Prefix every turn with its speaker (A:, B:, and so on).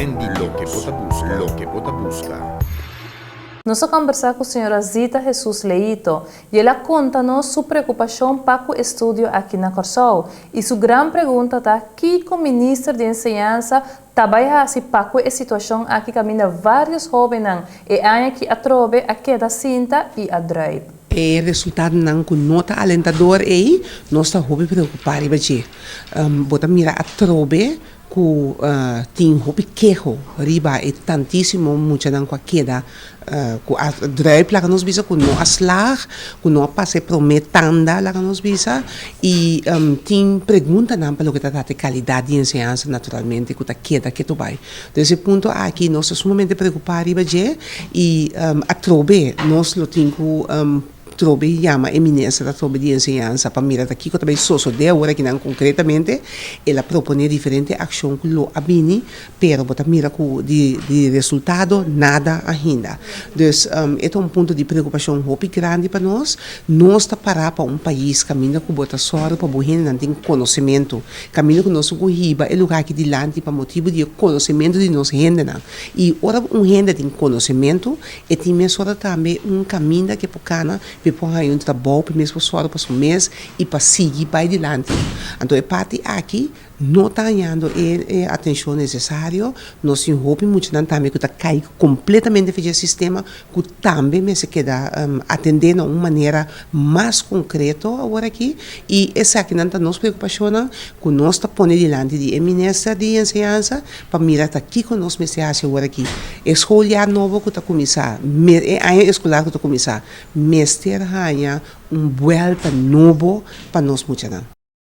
A: Wendy Loke bo ta buska, loke bo ta buska.
B: Nos a kombersá ku señora Zita Jesus Leito i el a konta nos su preokupashon pa ku estudio aki na Kòrsou i su gran pregunta ta kiko Minister di Enseñansa ta bai hasi pa ku e situashon aki kaminda vários hóbennan e aña aki atrobe a keda sinta i a drùip.
C: E resultadonan ku no ta alentador ei, nos ta hopi preokupá riba dje. Bo ta mira atrobe ku tin hopi keho riba e tantísimo muchanan ku a keda ku a druip laga nos bisa ku no a slaag, ku no a pasa e promé tanda laga nos bisa i tin preguntanan pa loke ta trata e kalidat di enseñansa naturalmente ku ta keda ketu bai. Entonces e punto aki nos ta sumamente preokupá riba dje i atrobe nos lo tin ku Trobe yama e minister atrobe di enseñansa pa mira ta kiko ta bay sosode awor akinan concretamente. El a propone diferente accion cu lo a bini, pero bo ta mira cu di di resultado nada ainda. Dus e ta un punto di preocupacion hopi grandi pa nos. Nos ta para pa un pais caminda cu bo ta sòru pa bo hendenan tin conocemento, caminda cu nos cu hiba e lugar aki dilanti pa motibo di e conocemento di nos hendenan. Y ora un hende tin conocemento, E tin mesora tambe un kaminda ku e por kana pa e por haña un trabou, pa e mes por sòru pa su mes i pa sigui bai dilanti. Anto e parti aki no ta hañando e e atenshon nesesario. Nos tin hopi muchanan tambe ku ta kai kompletamente for dje sistema ku tambe mester keda atendé na un manera mas konkreto awor aki i esakinan ta nos preokupashonnan ku nos ta pone dilanti di e minister di enseñansa pa mira ta kiko nos mester hasi awor aki. E schooljaar nobo ku ta kuminsá, e aña eskolar ku ta kuminsá, mester haña un buelta nobo pa nos muchanan.